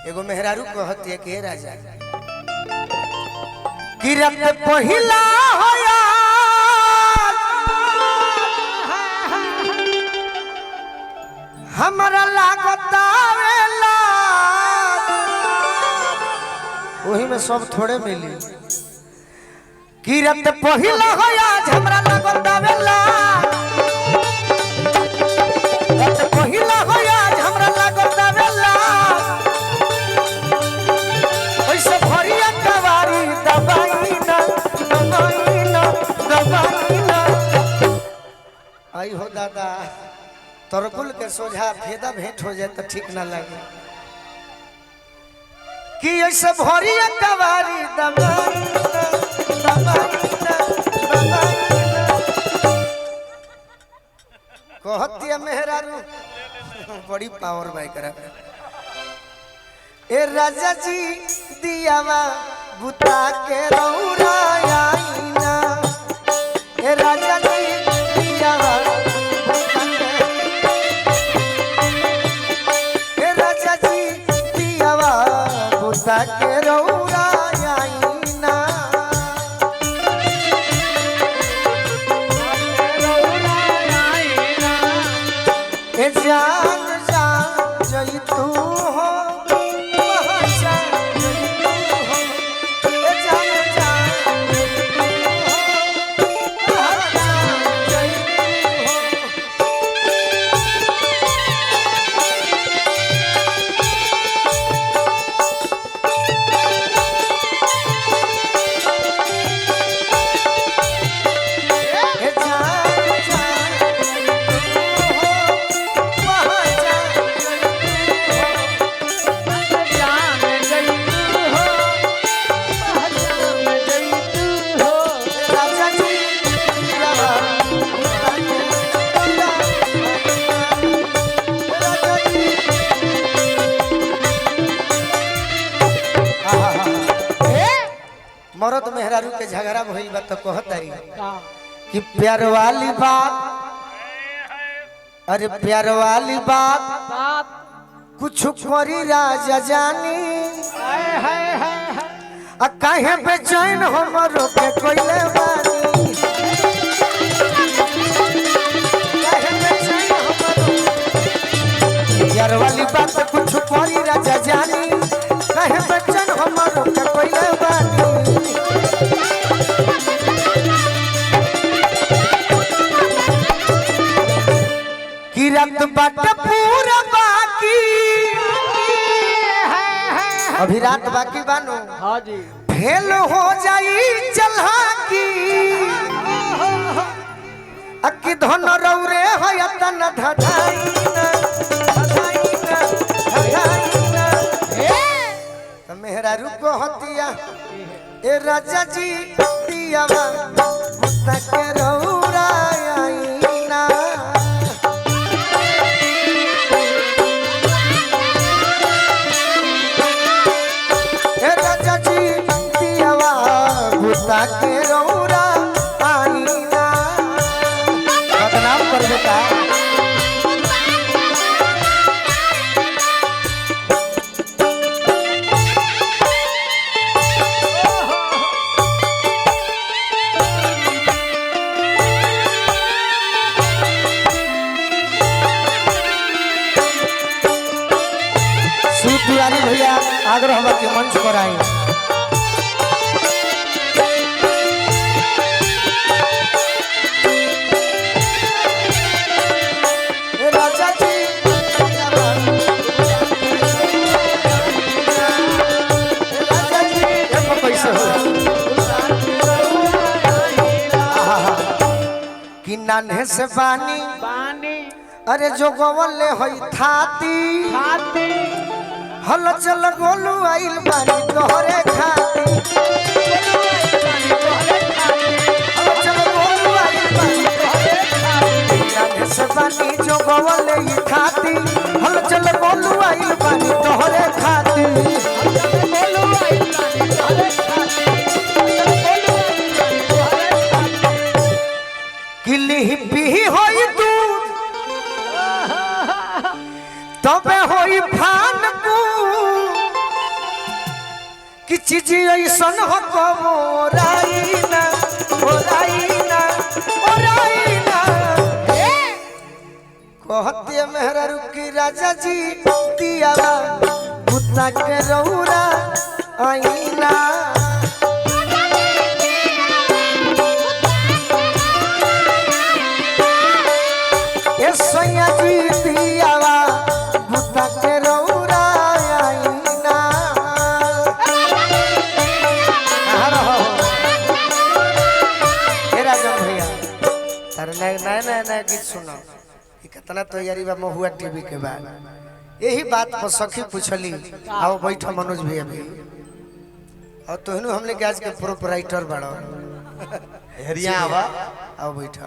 एगो मेहरारू कहती है कि हे राजा किरत पहिला होया हमरा लागता वेला ओही में सब थोड़े मिली। किरत पहिला होया हमरा लागता वेला, रत पहिला होया हमरा लागता वेला, ओइसे भरिया कवारी दबाई ना दबाई ना दबाई ना। आई हो दादा तरकुल के सोझा फेदा भेंट हो जाए तो ठीक ना लगे कि ऐसे भरिया कवारी दबाई ना दबाई ना दबाई ना। कहतिया मेहरारू बड़ी पावर बाई करा ए राजा जी दियावा बुता के रौरा आईना, ए राजा जी दियावा बुता के, ए राजा जी दियावा बुता के रौरा आईना। ए जान जान जई तू हो पहचान जई तू हो, ए जान जान जई तू हो पहचान जई तू हो। ए जान जान जई तू हो पहचान जई तू हो। जान जई तू हो पहचान जई तू हो। राजा जी दियावा बुता के रौरा आईना, राजा जी। आहा। मरद मेहरारू के झगड़ा भइल बा तो कहतारी का कि प्यार वाली बात, अरे प्यार वाली बात बात कुछ करी राजा जानी, हाय हाय हाय हाय। आ काहे बेचैन हमरो के कोइले बानी, काहे बेचैन हमरो। प्यार वाली बात कुछ करी राजा जानी, काहे बेचैन हमरो के कोइले बानी। किरत बाट पूरा बाकी, अभी रात बाकी बानो हाँ जी फेल हो जाई चल्हा की, अकी धन रौरे हयतन धधाई ना धधाई ना धधाई ना। त मेहरारू को हतिया ए राजा जी दियावा बुता के रौरा आईना। ए राजा जी दियावा बुता के रौरा आईना। बदनाम कर बेटा। शिव तिवारी भैया आग्रह बा के मंच पर आई। ए राजा जी ए राजा जी एगो कैसे हो आहा। कि नान्हे से बानी पानी अरे जो गोवले होई थाती, खाती हल चल गोलू आइल बानी तोहरे खाती, हल चल गोलू आइल बानी तोहरे खाती, नान्हे से बानी जो गोवले ही खाती, हल चल गोलू आइल बानी तोहरे खाती। किली पी होई दूध तबे होई फान को। कि चीज ऐसन हो कबोराई ना ओराई ना ओराई ना। कहते मेहरा रुकी राजा जी दियावा बुता के रौरा आईना। ए सैया जी दियावा बुता के रौरा आईना। कहाँ रहो हे राजन भैया, तारे नया नया नया नया गीत सुनो। ई कितना तैयारी बा महुआ टीवी के बाद। यही बात पर सखी पूछली, आओ बैठो मनोज भैया भी और तोहनु हमने के आज के प्रोपराइटर बड़ो। हरिया आवा, आओ बैठो,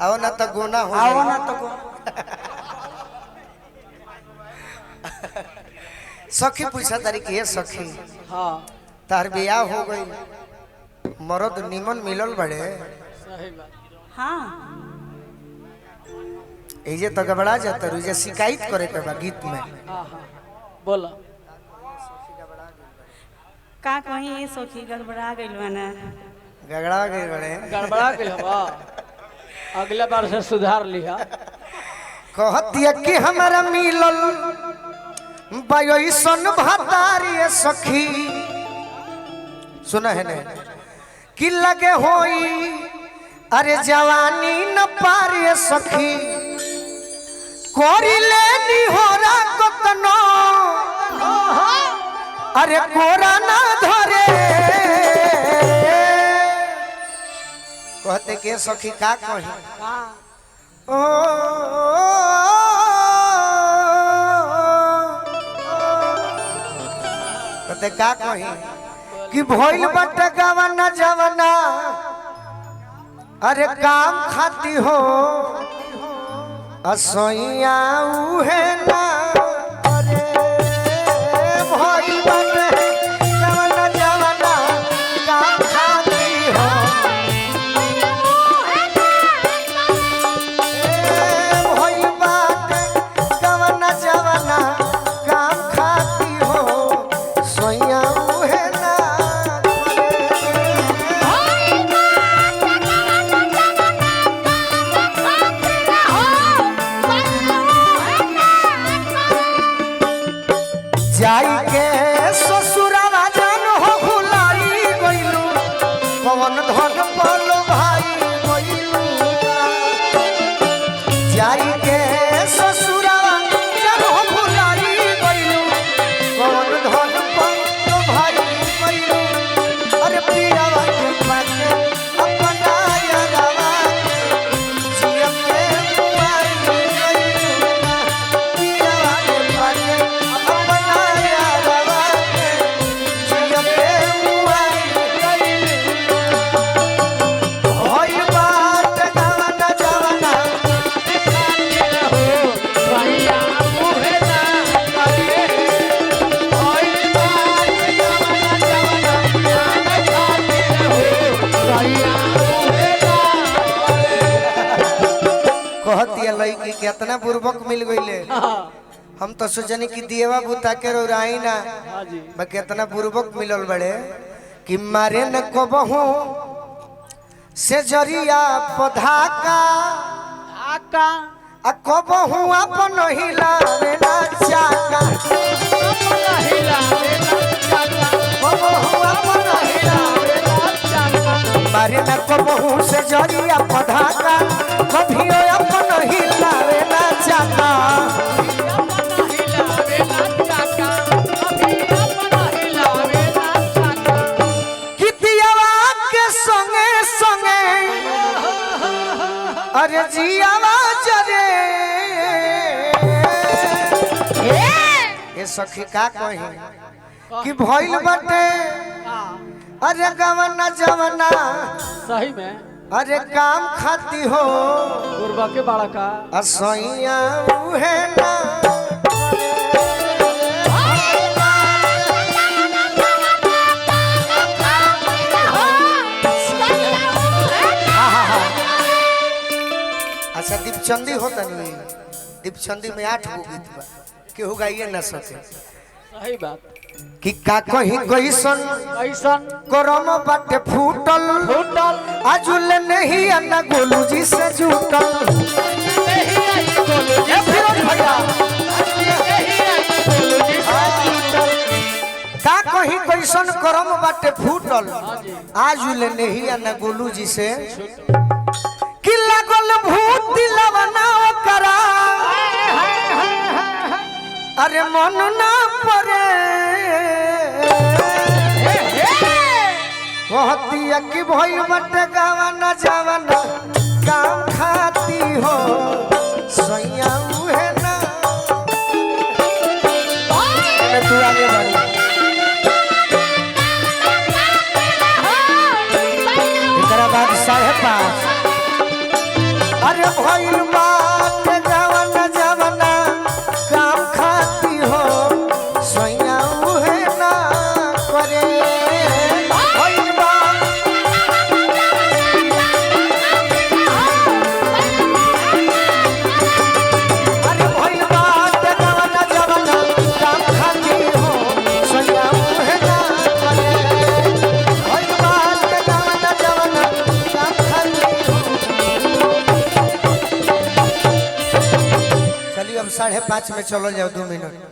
आओ ना तो गोना हो आओ ना तो सखी पूछा तारी कि हे सखी, हाँ तार बियाह हो गई, मरद निमन मिलल बड़े। सही बात। हाँ एजे तो गबड़ा जाता रुजे शिकायत करे के बा गीत में। हाँ हाँ बोला का कहीं ये सखी गड़बड़ा गइल बाना। गड़बड़ा गई बड़े, गड़बड़ा गइल हवा, अगला बार से सुधार लिहा। कहतिया कि हमारा मिलल बायोसन भतारी सखी, सुना है ने कि लगे होई अरे जवानी न पारे सखी, कोरी लेनी होरा कतनो अरे कोरा ना धरे। कहते के सखी का कही, ओ कहते का कही कि भइल बट गवना जवना अरे काम खाती हो असोइया उहे ना अरे भइल बट गवना जवना काम खाती हो, भइल बट गवना जवना काम खाती हो सोइया उहे ना। जाई के ससुरावा जान हो भुलाई गइलू, पवन धन पलो भाई गइलू। जाई के ससुरावा जान हो भुलाई गइलू, पवन धन पलो भाई गइलू। अरे पियावा के पाके अपना यारावा के जिया के मुआई गइलू। पियावा के पाके अपना यारावा के जिया के मुआई गइलू। होइल बात गवना जवना कहतिया लड़की केतना बुर्बक मिल गईले। हम तो सोचनी कि दिएवा बुता के रौराई ना, हाँ जी बाकी इतना बुर्बक मिलल बड़े कि मारे न कबहू से जरिया पधा का आका आ कबहू अपन हिलावे ना चाका, कबहू अपन हिलावे मारे न कबहू से जरिया पधा का, कभियो अपन हिलावे ना चाका। कि दियावा के संगे संगे अरे जियावा जरे। ये सखी का कही कि भइल बटे अरे गवना जवना सही में अरे काम खाती हो गुरबा के बाड़ा का असैया उहे ना। अच्छा दीपचंदी होता नहीं, दीपचंदी में 8 गो गीत बा, केहू गाइए ना सके। सही बात। कि का कहीं कैसन ऐसन करम बाटे फूटल फूटल आजुल नहीं अन्ना गोलू जी से जुटल। नहीं आई गोलू जी ए फिरोज भैया नहीं आई गोलू जी से जुटल। का कहीं कैसन करम बाटे फूटल आजुल नहीं अन्ना गोलू जी से कि लागल भूत दिलवना करा अरे मन ना परे कहतिया कि भइल बटे गावना जावना काम खाती हो सैया उहे ना एमे तू आगे बढ़। एकरा बाद 5:30। अरे भइल बाटे गावना जावना काम खाती हो सैया उहे ना करे भइल बाटे अरे भइल बात गावना जवना काम खाती हो सैया उहे ना करे भइल बात गावना जवना काम खाती हो। चलिए अब 5:30 में चलो जाओ 2 मिनट।